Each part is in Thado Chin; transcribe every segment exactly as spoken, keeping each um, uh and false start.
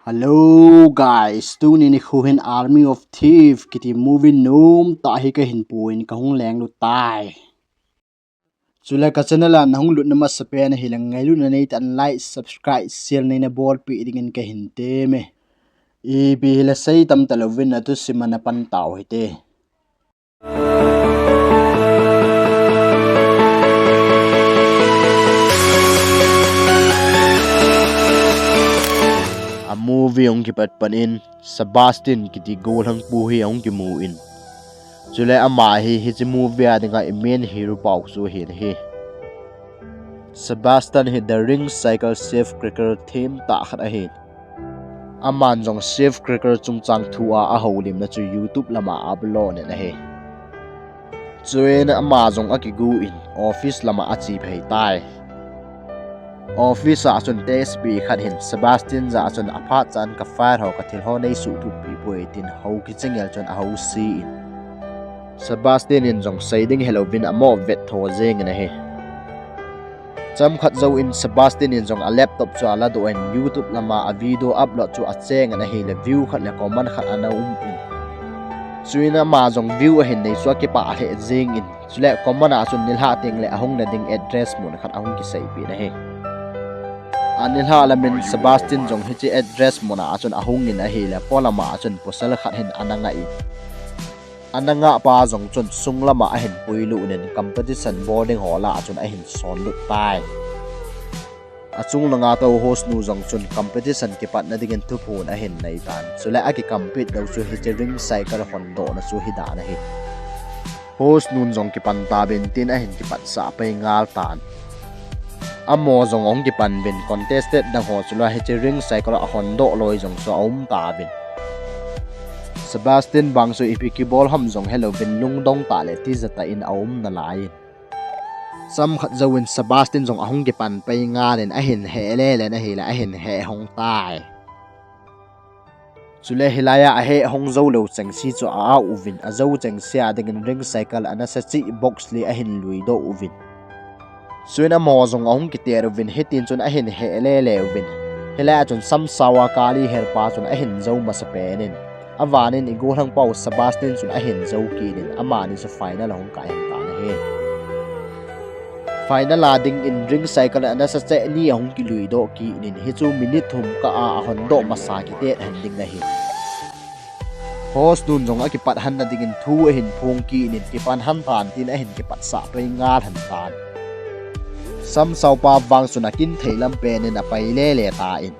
Hello guys, tuni nikho hin Army of Thief kiti movie nom tah hi kahin pui in kahung lenglut tai. Chule ka channel a nahung lutna masapen ahile ngailutna neitah in like, subscribe, share neina bolpeh dingin kahin temme. Ipi hile sei tam talouvin na thusim a napan tau hite. A movie ahung kipat pat in Sebastian kiti gollhangpu hi ahung kimu in. Chule ama hi hiche movie a dinga i main hero pau chu ahin ahi. Sebastian hi The Ring Cycle Safecracker theme tah khat ahin. Aman jong Safecracker chungchang thu a ahoulimna chu YouTube lama upload in ahi. Chuin ama jong akigu in office lama ache phei tai. Office a chun test pi khat hin Sebastian jah a chun aphat chan ka file ho ka thil ho neisuh thup pi poi tin hou kichengel chun ahousen. Sebastian in jong sei ding helouvin amo vet tho jengin ahi. Chomkhat jouvin Sebastian in jong a laptop chu aladoh in YouTube lama a video upload chu acheng in ahile view khat le comment khat ana um in. Chuin ama jong view ahin nei chu akipah lheh jengin. Chule comment a chun nilhah tengle ahung na ding address mun khat ahung kiseipeh in ahi. A nilhah lamin Sebastian jong hiche address mun a chun ahung in ahile polama chun pasal khat hin ana nga in. Ana ngah pa jong chun sunglama ahin puilut in competition bol ding ho lah a chun ahin sonlut tai. Achung langa tou host nu jong chun competition kipatna dingin thuphon ahin nei tan. Chule aki compete lou chu hiche Ring Cycle hondohna chu hidan ahi. Host nun jong kipan tauvin tin ahin kipatsah pai ngal tan. Amaho jong ahung kipan uvin contestant dang ho chule hiche Ring Cycle a hondoh loi jong chu aum tauvin. Sebastian vang chu ipi kibol ham jong helouvin lungdong tah le tija tah in aum nalai in. Chomkhat jouvin Sebastian jong ahung kipan pai ngal in ahin heh lele in ahile ahin heh hong tai. Chule hilai a aheh hong jou lou chengse chu a-ah uvin ajou chengse a dingin Ring Cycle anasa cheh box li ahin luidoh uvin. Chuin amaho jong ahung kitet uvin hitin chun ahin heh lele uvin. Hilai a chun samsao a kali helpa chun ahin jou masapen in. Avanin i gollhangpau Sebastian chun ahin jou kit in amani chu final ahung kai hen tan ahi. Final a dingin Ring Cycle anasa cheh ni ahung kiluidoh kit in hichu minute thum kah a ahondoh masa kitet hen ding ahi. Host nun jong akipat henna dingin thu ahin phong kit in kipan hen tan tin ahin kipatsah pai ngal hen tan. Samsao pa vang chun akin thei lam pen in apai lele tan.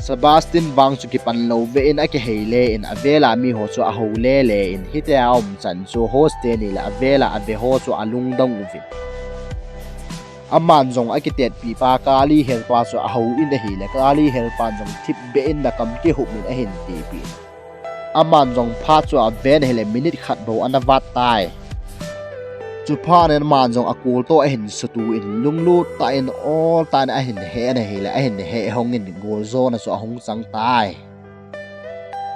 Sebastian vang chu kipan lou ve in akihei le in avela miho chu ahou lele in hitia aum chan chu host teni le avela ave ho chu alungdong uvin. Aman jong akitetpi pa kali helpa chu ahou in ahile kali helpan jong thipbeh in nakam kihup in ahin tipeh in. Aman jong phat chu aven ahile minute khat bou ana vat tai. Chuphat in aman jong akol toh ahin sutu in lunglut tah in ol tah in ahin heh in ahile ahin heh hong in goal jona chu ahung chang tai.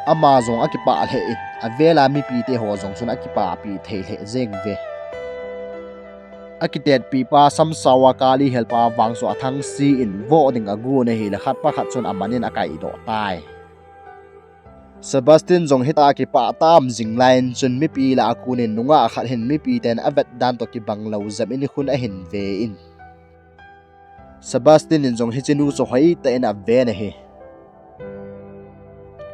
Ama jong akipah lheh in avela mipite ho jong chun akipahpi thei lheh jeng uve. Akitetpi pa samsao a kali helpa vang chu athangse in voh ding agon ahile khat pa khat chun aman in akaidoh tai. Sebastian jong hitia kipah tam jing lai in chun mipi lah a kon in nungah khat hin mipi ten avet dan toh kibang lou jep in khun ahin ve in. Sebastian in jong hiche nu chu hoitah in aven ahi.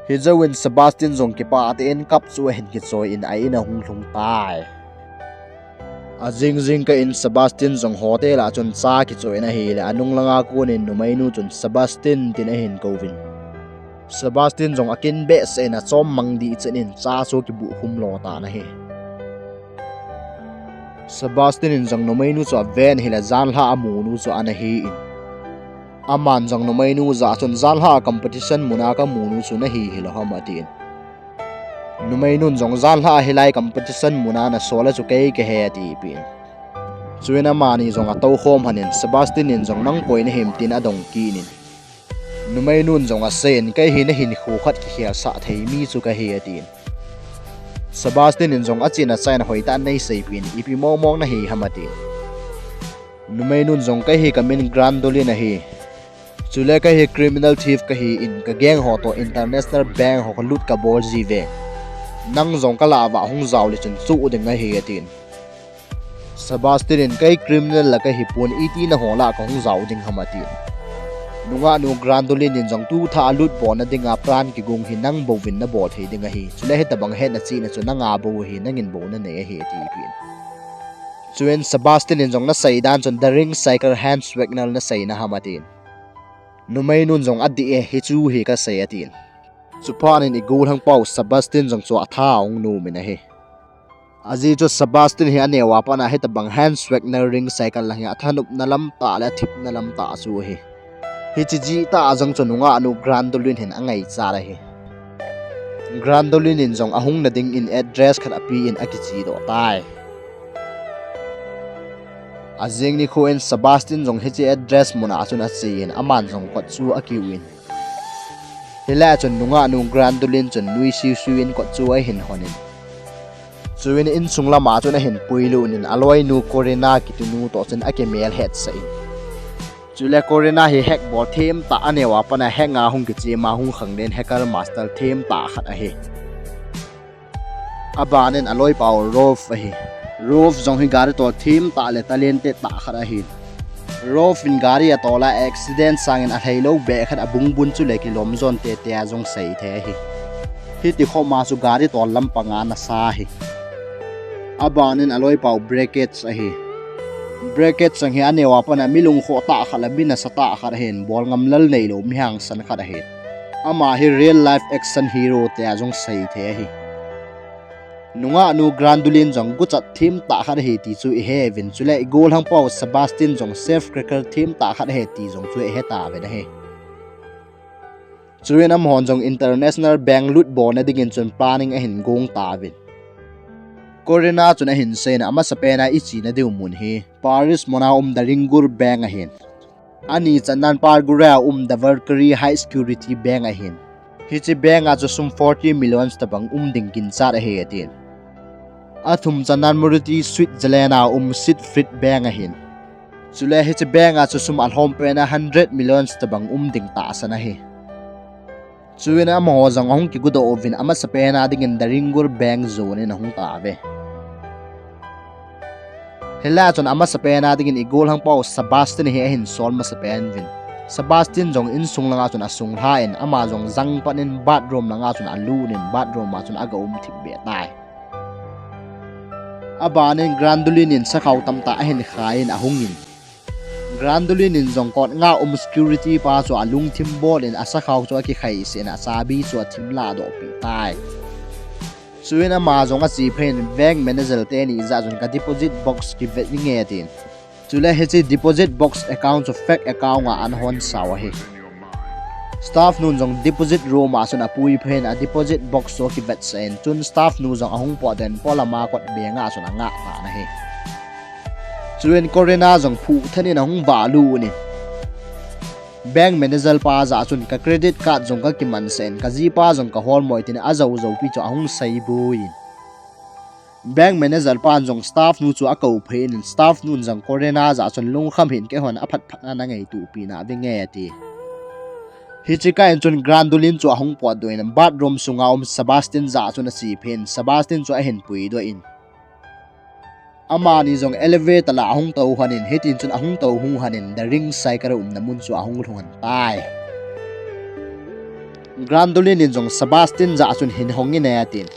Hijouvin Sebastian jong kipah tah in cup chu ahin kichoi in a in ahung lhung tai. Ajing jingkah in Sebastian jong hotel a chun cha kichoi in ahile anung langa kon in numeinu chun Sebastian tin ahin kouvin. Sebastian jong akin behseh in achom mang dih chet in cha chu kibuh khum lo tan ahi. Sebastian in jong numeinu chu aven ahile janlhah a amunu chu ana hi in. Aman jong numeinu jah a chun janlhah a competition muna kamunu chu nahi hilou ham atin. Numeinun jong janlhah a hilai competition muna nasol a chu kei kahi atipeh in. Chuin amani jong atoukhom lhon in Sebastian in jong nang koi nahim tin adong kit in. Numeinun jong asei in kei hi nahinkho khat kikhelsah thei mi chu kahi atin. Sebastian in jong achin achaina hoitah in neiseipeh in ipi mongmong nahi ham atin. Numeinun jong kei hi kamin Gwendolyn ahi. Chule kei hi criminal thief kahi in, ka gang ho toh international bank ho ka loot ka bol jiuve. Nang jong ka lah uva hung jao le chun chu ding ahi atin. Sebastian in kei criminal la kahi pon, iti na ho lah ka hung jao ding ham atin. Nungah nu Gwendolyn in jong tu thah a loot bolna dinga plan kigong hi nang bouvin na bol thei ding ahi. Chule hitabang hetna chihna chu nanga bou ahi, nangin bou na nei ahi ati pin. Chuin Sebastian in jong na sei dan chun The Ring Cycle Hans Wagner na sei na ham atin. Numei nun jong adih e, hichu hi ka sei atin. Chuphat in i gollhang pau Sebastian jong chu atha a hung nom in ahi. Ajeh chu Sebastian hi aneo a pat a hitabang Hans Wagner Ring Cycle lang hi athanopna lam tah le athipna lam tah chu ahi. Hiche jeh tah a jong chu nungah nu Gwendolyn hin angaichat ahi. Gwendolyn in jong ahung na ding in address khat ape in akiche doh tai. Ajing nikho in Sebastian jong hiche address mun a chun ache in aman jong kot chu akiu in. Hilai a chun nungah nu Gwendolyn chun nui siu siu in kot chu ahin hon in. Chuin insung lam a chun ahin puilut in aloinu Corina kiti nu toh chun akimel hetsah in. Chule Corina hi hack bol thim tah, aneo a pat a hack a hung kichem a hung khanglen hacker master thim tah khat ahi. Aban in aloi pau Rolf ahi. Rolf jong hi gari tol thim tah le talented tah khat ahi. Rolf in gari atol a accident sangin alhai lou beh khat abung bun chu le kilom jon tete a jong sei thei ahi. Hiti khop ma chu gari tol lampang a nasa ahi. Aban in aloi pau Brackets ahi. Brackets jong hi aneo a pat a mi lungkhoh tah khat le mi nasa tah khat ahin, bol ngam lal neilou mi hangsan khat ahi. Ama hi real life action hero tia jong sei thei ahi. Nungah nu Gwendolyn jong guchat thim tah khat ahi ti chu ihe uvin, chule i gollhang pau Sebastian jong safe cracker thim tah khat ahi ti jong chu ihe tauvin ahi. Chuin amahon jong international bank loot bolna dingin chun planning ahin gong tauvin. Corina chun ahin seiyin, amasapen a ichena diu mun hi Paris muna um The Ringgold Bank ahin. Ani channan Parguera um The Valkyrie High Security Bank ahin. Hiche bank a chu sum forty millions tabang um ding ginchat ahi atin. Athum channan Moretti Switzerland a um Siegfried Bank ahin. Chule hiche bank a chu sum alhompen a hundred millions tabang um ding tahsan ahi. Chuin amaho jong ahung kigudoh uvin amasapen a dingin The Ringgold Bank jon in ahung tauve. Hilai a chun amasapen a dingin i gollhang pau Sebastian hi ahin sol masapen uvin. Sebastian jong insung langa chun asunglha in ama jong jangpan in bathroom langa chun alut in bathroom a chun aga um thip be tai. Abanin Gwendolyn in sakhao tamtah ahin khai in ahung in. Gwendolyn in jong kot nga um security pa chu alungthim bol in asakhao chu akikhai seh in achabi chu athim ladoh peh tai. Chuin ama jong ache phei in bank manager teni jah chun ka deposit box kivet inge atin. Chule hiche deposit box account chu fake account a ana hon sau ahi. Staff nun jong deposit room a chun apui phei in a deposit box chu akivet sah in chun staff nu jong ahung potdoh in polam a kot beng a chun angah tan ahi. Chuin Corina jong phuh than in ahung valut in. Bank manager pa jah chun ka credit card jong kakimansah in ka jipa jong kaholmo e tin ajou joupi chu ahung seibui in. Bank manager pan jong staff nu chu akou phei in staff nun jong Corina jah chun lungkham hih in keihon aphat phat na nangaito pi nauvinge ati. Hiche kah in chun Gwendolyn chu ahung potdoh in bathroom sunga um Sebastian jah chun ache phei in Sebastian chu ahin puidoh in. Amani jong elevator lah a ahung tou lhon in, hitin chun ahung tou lhung lhon in, The Ring Cycle umna mun chu ahung lhung lhon tai. Gwendolyn in jong Sebastian jah chun hin hong in e atin.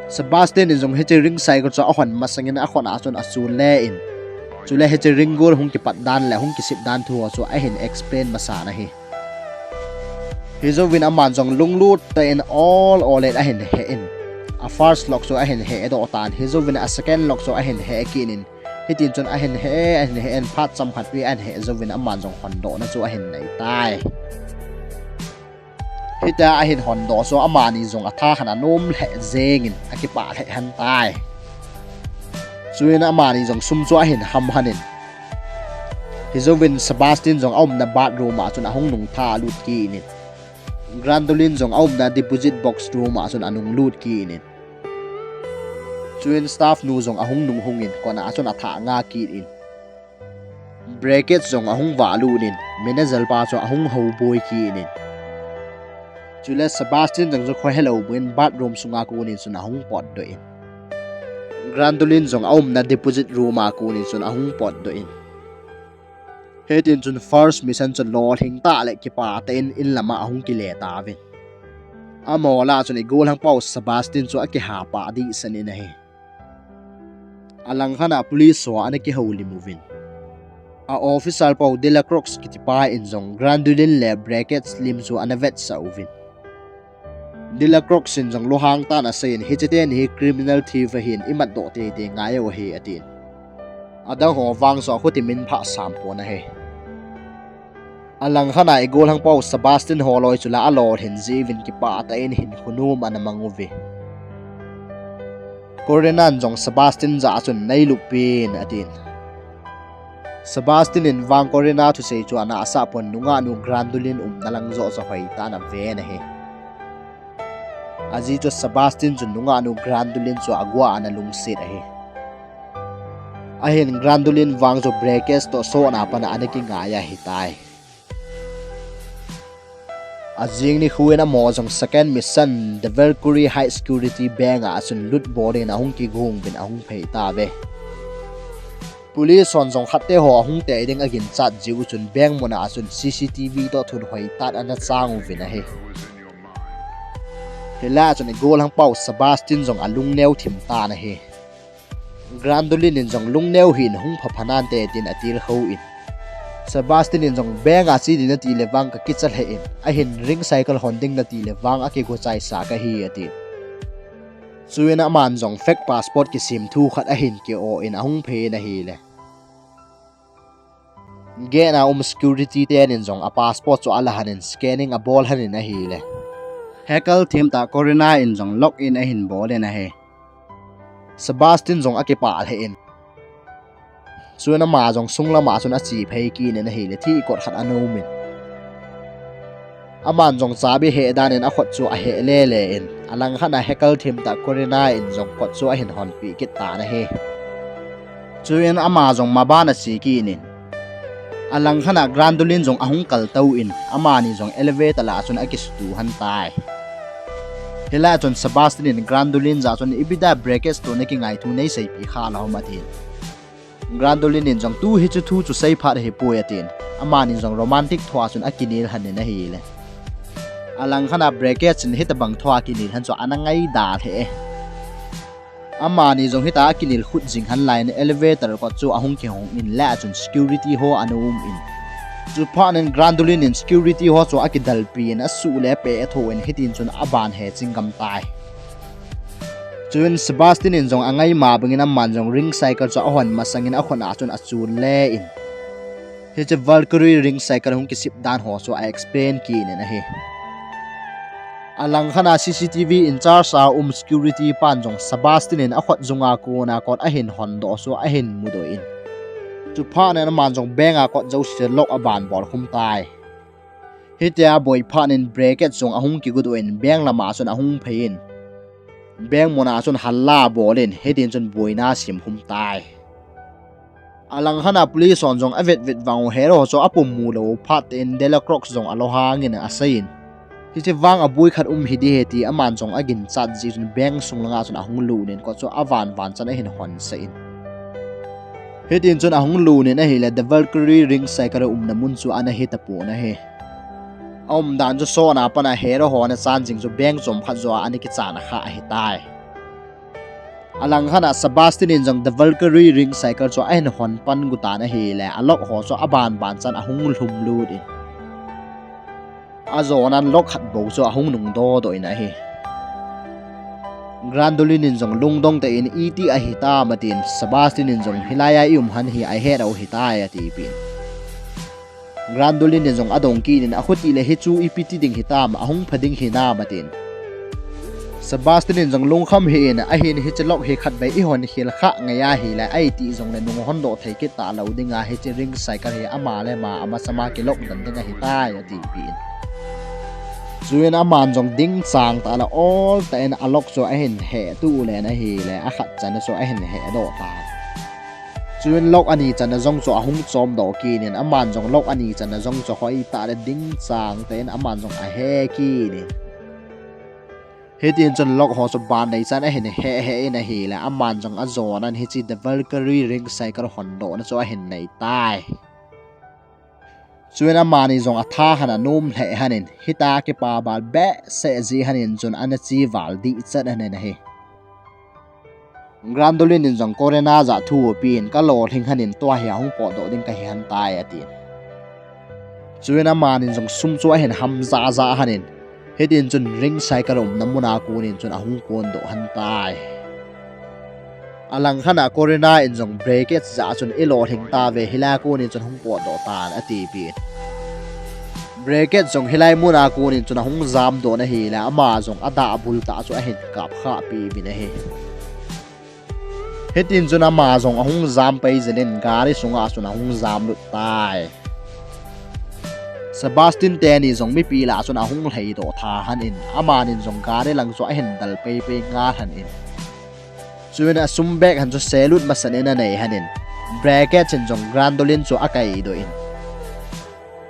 Sebastian in jong hiche Ring Cycle chu ahon masang in akhut a chun achun le in. Chule hiche Ringgold hung kipat dan le hung kisip dan thu ho chu ahin explain masan ahi. Hijouvin aman jong lunglut tah in ol ol in ahin heh in. A first lock chu ahin heh doh tan, hijouvin a second lock chu ahin heh kit in. Hitin chun ahin heh, ahin heh in phat chomkhat pi ahin heh jouvin aman jong hondohna chu ahin nei tai. Hitia ahin hondoh chu amani jong atha khat anom lheh jeng in akipah lheh lhon tai. Chuin amani jong sum chu ahin ham lhon in. Hijouvin Sebastian jong aumna bathroom a chun ahung nungtha alut kit in. Gwendolyn jong aumna deposit box room a chun anung lut kit in. Chuin staff nu jong ahung nung hung in kot a chun athah nga kit in. Brackets jong ahung valut in, manager pa chu ahung houboi kit in. Chule Sebastian jong chu khohelou bangin bathroom sunga konin chun ahung potdoh in. Grandolin jong aumna deposit room a konin chun ahung potdoh in. Hitin chun first mission chu lolhing tah le kipah tah in in lama ahung kile tauvin. Amaho lah chun i gollhang pau Sebastian chu akihapah dehset in ahi. Alangkhat a police ho ana kihoulim uvin. A officer pau Delacroix kitipa in jong Grandolin le Brackets lim chu ana vetsah uvin. Delacroix in jong lunghang tah in aseiyin, hiche teni hi criminal thief ahin, imatdoh teitei ngai u ahi, atin. Adang ho vang chu akhuti min phah sam pon ahi. Alangkhat a i gollhang pau Sebastian holoi chu la alolhin jeh uvin kipah tah in hinkho nom ana mang uve. Corina in jong Sebastian jah a chun, "Neilup pin," atin. Sebastian in vang Corina thusei chu ana asah pon, nungahnu Grandolin umna lang joh chu hoitah in aven ahi. Ajeh chu Sebastian chun nungahnu Grandolin chu aguh a ana lungset ahi. Ahin Grandolin vang chu Brackets toh sotna pan a ana kingai ahitai. Ajing nikho in amaho jong second mission, The Valkyrie High Security Bank a chun loot bol in ahung kigon uvin ahung phei tauve. Police hon jong khatte ho ahung tei ding aginchat jeh u chun bank mun a chun C C T V toh thun hoitah in ana chang uvin ahi. Hilai a chun i gollhang pau Sebastian jong alung neo thim tan ahi. Grandolin in jong lungneo hih in, hung phapha nante tin atilkhou in. Sebastian in jong bank a che ding nati le vang kakicha lheh in, ahin Ring Cycle hon ding nati le vang akigo chaisa kahi, ati. Chuin aman jong fake passport kisem thu khat ahin ki-o in ahung phei in ahile. Gate a um security ten in jong a passport chu ala han in scanning abol han in ahile. Hacker themtah Corina in jong log in ahin bol in ahi. Sebastian jong akipah lheh in. Chuin ama jong sunglam a chun ache phei kit in ahile, thih kot khat ana um in. Aman jong chabi heh dan in akhut chu aheh lele in, alangkhat a hacker themtah Corina in jong kot chu ahin honpeh kit tan ahi. Chuin ama jong maban ache kit in. Alangkhat a Grandolin jong ahung kaltou in, amani jong elevator lah a chun akisutu han tai. Hilai a chun Sebastian in Grandolin jah a chun, "Ipi dia Brackets toh nakingaito, neiseipeh kha lou ham?" atin. Grandolin in jong, "Tu hiche thu chu seiphat ahipoi," atin. Amani jong romantic thu a chun akinel han in ahile. Alangkhat a Brackets in hitabang thu a kinel han chu ana ngaidam lheh e. Amani jong hitia akinel khut jing han lai in elevator kot chu ahung kihong in, lah a chun security ho ana um in. Chuphat in Grandolin in security ho chu akidalpi in, asuh le apeh atho in, hitin chun aban he chingam tai. Chuin Sebastian in jong angaima bangin aman jong Ring Cycle chu ahon masang in akhut a chun achun le in. Hiche Valkyrie Ring Cycle hung kisem dan ho chu a explain kit in ahi. Alangkhat a C C T V in charge a um security pan jong Sebastian in akhut jung a kon a kot ahin hondoh chu ahin mudoh in. Chuphat in aman jong bank a kot jouse lock aban bol khum tai. Hitia aboi phat in Brackets jong ahung kigodoh in bank lam a chun ahung phei in. Bank mun a chun halla abol in, hitin chun boina asem khum tai. Alangkhat a police hon jong avet vet vang u, hero ho chu apum mu lou phat in Delacroix jong alunghang in asei in. Hiche vang aboi khat um hiding ahi ti aman jong aginchat jeh chun bank sung lang a chun ahung lut in kot chu avan van chan ahin hon sah in. Hitin chun ahung lut in ahile The Valkyrie Ring Cycle umna mun chu ana hi tapon ahi. Aumdan chu sotna pan a hero ho ana chan jing chu bank chom khat joh a ana kichan kha ahitai. Alangkhat a Sebastian in jong The Valkyrie Ring Cycle chu ahin hon pan got tan ahile, a lock ho chu aban ban chan ahung lhum lut in. Ajon a lock khat bou chu ahung nungdoh doh in ahi. Grandolin in jong lungdong tah in, "Iti ahitam?" atin, Sebastian in jong, "Hilai a i um han hi ahet u ahitai," atipeh in. Grandolin in jong adong kit in, "Akhuti le hichu ipi ti ding hitam, ahung pha ding hinam?" atin. Sebastian in jong lungkham hih in, "Ahin hiche lock hi khatvei i hon khel kha ngai ahile, aiti jongle nung hon doh thei kit talou ding a, hiche Ring Cycle hi ama le ama, ama sama kilock dan ding ahitai," atipeh in. Chuin aman jong ding chang tah le ol tah in a lock chu ahin heh tuh len ahile, akhat chan chu ahin heh doh tai. Chuin lock ani channa jong chu ahung chomdoh kit in, aman jong lock ani channa jong chu hoitah le dingchang tah in aman jong ahe kit in. Hitin chun lock ho chu ban nei chan ahin heheh in ahile, aman jong ajonan hiche The Valkyrie Ring Cycle hondohna chu ahin nei tai. Chuin amani jong atha hana nom lheh hanin, hita kipa bal behseh jeh hanin chun ana che val dih chet hanin ahi. Grandolin in jong Corina jah thu apen, ka lolhing hanin tua hi ahung potdoh ding kahi han tai, atin. Chuin amani jong sum chu ahin ham jaja hanin, hitin chun Ring Cycle umna muna konin chun ahung kondoh han tai. Alang khat a Corina in jong Brackett jah chun, i lolhing tave, hilai a konin chun hung potdoh tan, atipeh in. Brackett jong hilai muna konin chun ahung jamdoh in ahile, ama jong adah bul tah chu ahin kapkhah peh uvin ahi. Hitin chun ama jong ahung jam pai jel in gari sunga chun ahung jamlut tai. Sebastian teni jong mipi lah chun ahung lhaidoh tha hanin, amanin jong gari lang chu ahin dal paipai ngal hanin. Chuin asum bag han chu selut masan in anei hanin, Brackett in jong Grandolin chu akaidoh in.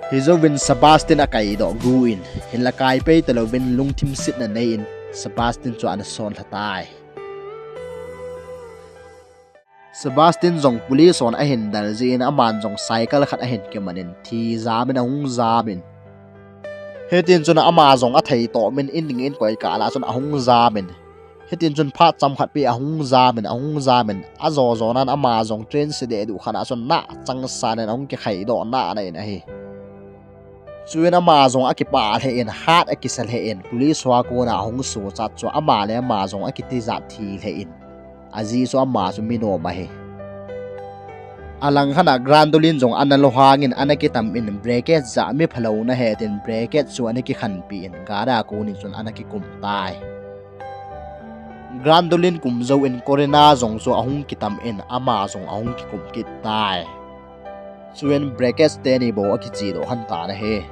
Hijouvin Sebastian akaidoh gu in, hinla kai pai talouvin lungthim setna nei in, Sebastian chu ana sonlha tai. Sebastian jong police hon ahin del jeh in aman jong cycle khat ahin kiman in, thi jam in ahung jam in. Hitin chun ama jong athei toh min in ding in koi kah lah chun ahung jam in. Hitin chun phat chomkhat pi ahung jam in, ahung jam in, ajo jonan ama jong train sedeh duh khat ah chun nah changsan in ahung kikhaidoh nah nah in ahi. Chuin ama jong akipah lheh in, hat akisa lheh in, police ho a kona ahung sochat chu ama le ama jong akitijat thi lheh in, ajeh chu ama chu mi nom ahi. Alang khat a Grandolin jong ana lunghang in ana kitam in, Brackett jah mi phalou nahi tin Brackett chu ana kikhenpi in, gari a konin chun ana kikum tai. Grandolin kum jouvin Corina jong chu ahung kitam in, ama jong ahung kikum kit tai. Chuin Brackett teni bou akichedoh han tan ahi.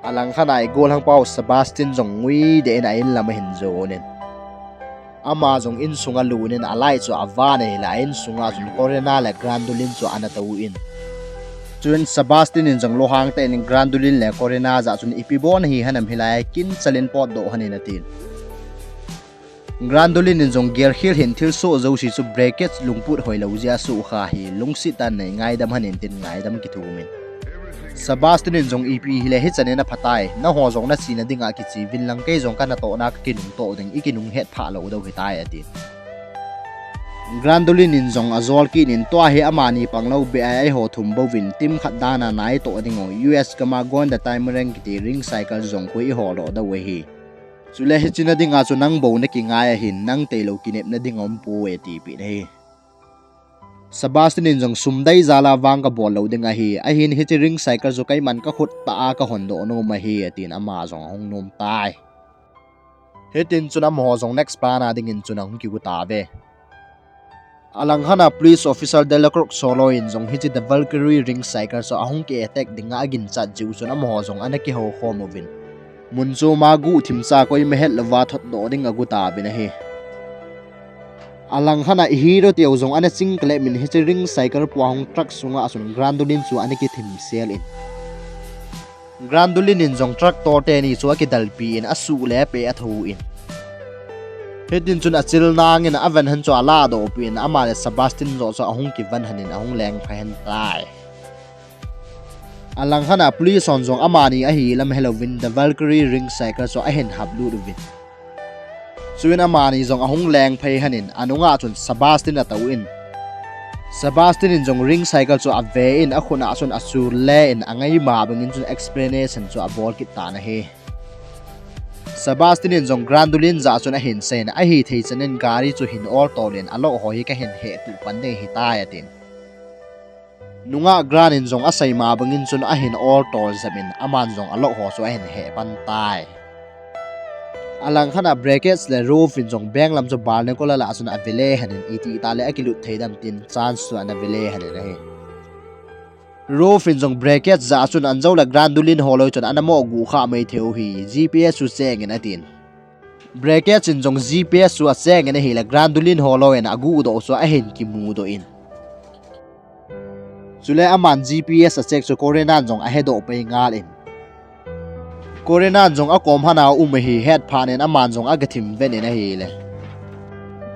Alang khat a i golhang pau Sebastian jong ngui deh in a in lam ahin jon in, ama jong insunga lut in a light chu avan ahile, a insunga chun Corina le Grandolin chu ana tou in. Chuin Sebastian in jong lunghang tah in Grandolin le Corina jah chun, ipi bol nahi hanam, hilai a kin chalin potdoh hanin, atin. Grandolin in jong gelkhel hin thilsoh jouse chu Brackett lungput hoilou jeh a sohkha hi, lungset tah in nei ngaidam hanin tin ngaidam kithum in. Sebastian in jong, ipi hile hichan in aphatai, nangho jong nachena dinga kiche uvin lang, kei jong kanatohna kakinungtoh ding, ikinung hetphah lou diu ahitai, atin. Grandolin in jong ajol kit in, tua hi amani panglou beh a eiho thum bouvin team khat dan a naitoh dingu, U S gam a Going the Time Ring kiti Ring Cycle jong khu iholdoh diu ahi. Chule hichena dinga chu nang bou nakingai ahin, nang tailou kinepna ding aumpoi, atipeh in ahi. Sebastian in jong, sum dei jal a vang kabol lou ding ahi, ahin hiche Ring Cycle chu keiman kakhut tah a kahondoh nom ahi, atin ama jong ahung nom tai. Hitin chun amaho jong next plan a dingin chun ahung kigo tauve. Alang khat a police officer Delacourt Solo in jong hiche The Valkyrie Ring Cycle chu ahung ki attack dinga aginchat jeh u chun amaho jong ana kihoukhom uvin, mun chom a guhthim cha koima hetlouva thotdoh ding ago tauvin ahi. Alang khat a i hero teu jong ana chingkalep in hiche Ring Cycle pua hung truck sunga chun Grandolin chu ana kithimsel in, Grandolin in jong tractor teni chu akidalpi in asuh le apeh atho in. Hitin chun achil nangin avan han chu aladohpeh in ama le Sebastian joh chu ahung kivan hanin ahung lengphai han tai. Alang khat a police hon jong amani ahi lam helouvin The Valkyrie Ring Cycle chu ahin haplut uvin. Chuin amani jong ahung lengphai hanin anunga chun Sebastian atouvin. Sebastian in jong Ring Cycle chu ave in akhut a chun achul le in angaima bangin chun explanation chu abol kit tan ahi. Sebastian in jong Grandolin jah chun ahin seiyin, ahithei chan in gari chu hin oltol in, aloh ho hi kahin hetuh pan ding ahitai, atin. Nungah Grand in jong aseima bangin chun ahin oltol jep in, aman jong aloh ho chu ahin heh pan tai. Alang khat a Brackett le Ruth in jong bank lam chu Barnacle lah chun avele hanin, itih tah le akilut thei dem tin chance chu ana vele hanin ahi. Ruth in jong Brackett jah chun anjou le Grandolin holoi chun ana moh guh kha mai thei u hi, G P S chu cheng in atin. Brackett in jong G P S chu acheng in ahile Grandolin holoi in aguhdoh chu ahin kimudoh in. Chule aman G P S a check chu Corinna in jong ahedoh pai ngal in. Corinna in jong akom hana um ahi, hetphat in aman jong agathim ven in ahile.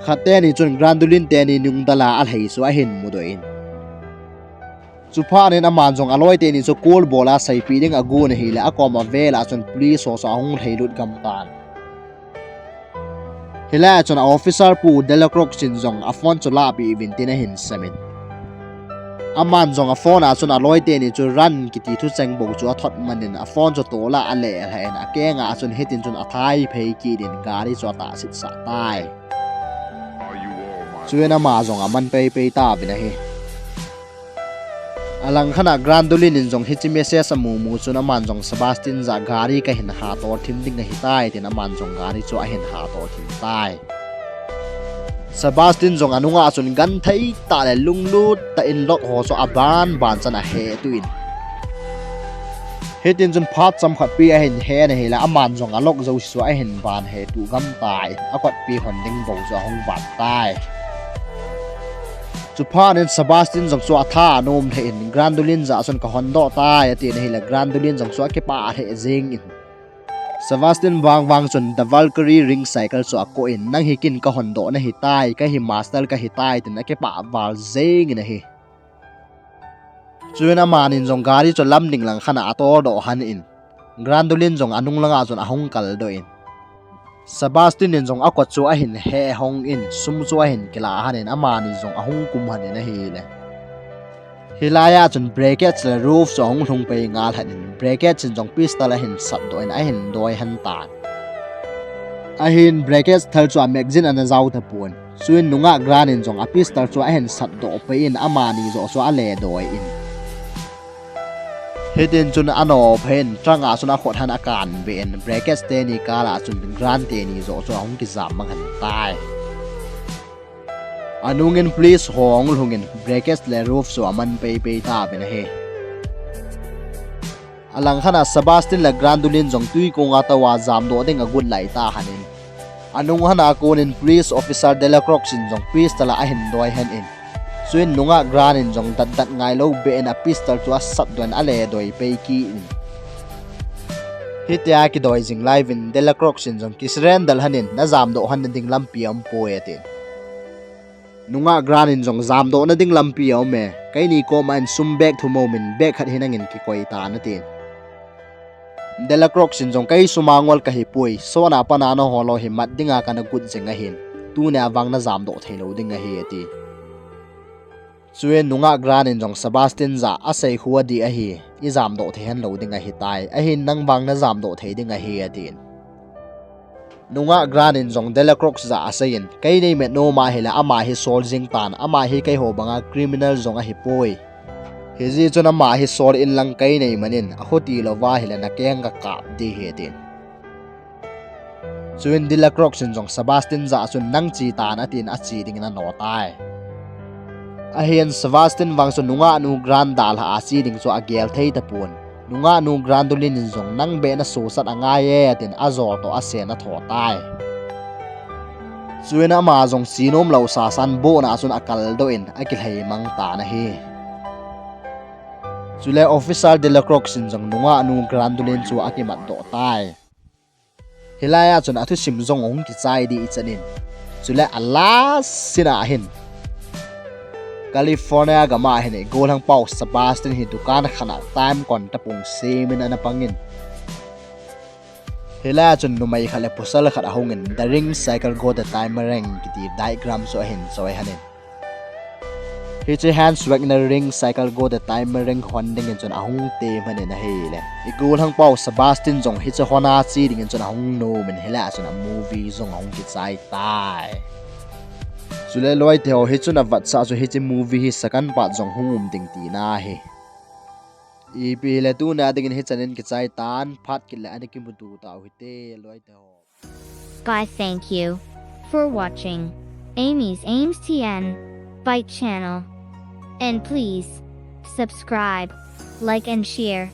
Khat teni chun Grandolin teni nungdal a alhai chu ahin mudoh in. Chuphat in aman jong aloi teni chu call bol a seipeh ding agon ahile, akom avel a chun police ho chu ahung lhailut gam tan. Hilai a chun a officer pu Delacroix in jong a phone chu lahpeh uvin tin ahin semin. Aman jong a phone a chun aloi teni chu run kiti thucheng bou chu athot man in a phone chu tol a alelha in akeng a chun hitin chun athai phei kit in gari chu atahsit sah tai. Chuin ama jong aman peipei tauvin ahi. Alangkhat a Grandolin in jong hiche message amu mu chun aman jong Sebastian jah a gari kahin hatoh thim ding ahitai tin aman jong gari chu ahin hatoh thim tai. Sebastian jong anunga chun genthei tah le lunglut tah in lock ho chu aban ban chan ahetuh in. Hitin chun phat chomkhat pi ahin he in ahile aman jong a lock jouse chu ahin ban hetuh gam tan akotpi hon ding bou chu ahung ban tai. Chuphat in Sebastian jong chu atha anom lheh in Grandolin jah a chun kahon doh tai atin ahile Grandolin jong chu akipah lheh jeng in. Sebastian vang vang chun The Valkyrie Ring Cycle chu akoh in nang hi kin kahon doh nahitai, kahi master kahitai tin akipah val jeng in ahi. Chuin amanin jong gari chu lam ding langkhat a atol doh hon in. Grandolin jong anung langa chun ahung kal doh in. Sebastian in jong akot chu ahin he hong in sum chu ahin kilah hon in amani jong ahung kum hon in ahile. Hilai a chun Brackets le Rouf chu ahung lhung pai ngal hon in Brackets in jong pistol ahin sat doh in ahin doi hon tan. Ahin Brackets thal chu a magazine ana jao tapon. Chuin nungah Grant in jong a pistol chu ahin sat doh pai in amani joh chu ale doi in. Hitin chun ano phen trunk a chun akhut hon akan ve in Brackets teni kal a chun Grant teni joh chu ahung kijam mang hon tai. Anung in police ho ahung lhung in Brackets le Rouf chu aman peipei tauvin ahi. Alangkhat a Sebastian le Grandolin jong tui kong a tou a jamdoh ding agot lai ta hon in. Anung hon a kon in police officer Delacroix in jong pistol ahin doi hon in. Chuin nungah Grant in jong datdat ngailou beh in a pistol chu asat doh in ale doi pai kit in. Hitia kidoi jing lai uvin Delacroix in jong kisurrender hon in najamdoh hon nading lampi aum poi atin. Nungah Grant in jong jamdoh nading lampi aum e, keini koma in sum bag thum aum in bag khat hi nangin kikoi tan atin. Delacroix in jong kei sum a ngol kahi poi, sona pana nahol lou hi mat dinga kana got jing ahin, tunia vang najamdoh thei lou ding ahi ati. Chuin nungah Grant in jong Sebastian jah a asei khu adih ahi, ijamdoh thei hon lou ding ahitai, ahin nang vang najamdoh thei ding ahi atin. Nungah Grant in jong Delacroix jah a asei in, kei neimet nom ahile ama hi sol jing tan, ama hi keiho banga criminal jong ahi poi. Hijeh chun ama hi sol in lang kei neiman in, akhuti louva ahile nakeng kakap ding ahi atin. Chuin Delacroix in jong Sebastian jah a chun nang che tan atin ache dingin ano tai. Ahin Sebastian vang chu nungah nu Grant dalha a che ding chu agel thei tapon. Nungah nu Grandolin in jong nang beh nasosat angai e atin ajol toh asen atho tai. Chuin ama jong che nom lou sasan bohna a chun akal doh in akilhai mang tan ahi. Chule officer Delacroix in jong nungah nu Grandolin chu akimat doh tai. Hilai a chun athusim jong ahung kichai dih ichan in. Chule a last scene a hin California gam a hin igolhang pau Sebastian hi dukan khat a time kon tapung semin ana pang in. Hilai a chun numei khat le pasal khat ahung in The Ring Cycle Go the Time Ring kiti diagram chu ahin choi hon in. Hiche Hans Wagner Ring Cycle Go the Time Ring hon dingin chun ahung tem hon in ahile. Igolhang pau Sebastian jong hiche hon a che dingin chun ahung nom in hilai a chun a movie jong ahung kichai tai. Chule loi teho hichun avetsah chu hiche movie hi second part jong hung um ding tina ahi. Ipi hile tunia dingin hichan in kichai tan, phat kit le ana kimuto tau hite loi teho. Bye, thank you for watching Amy's Aims T N Bite channel. And please subscribe, like and share.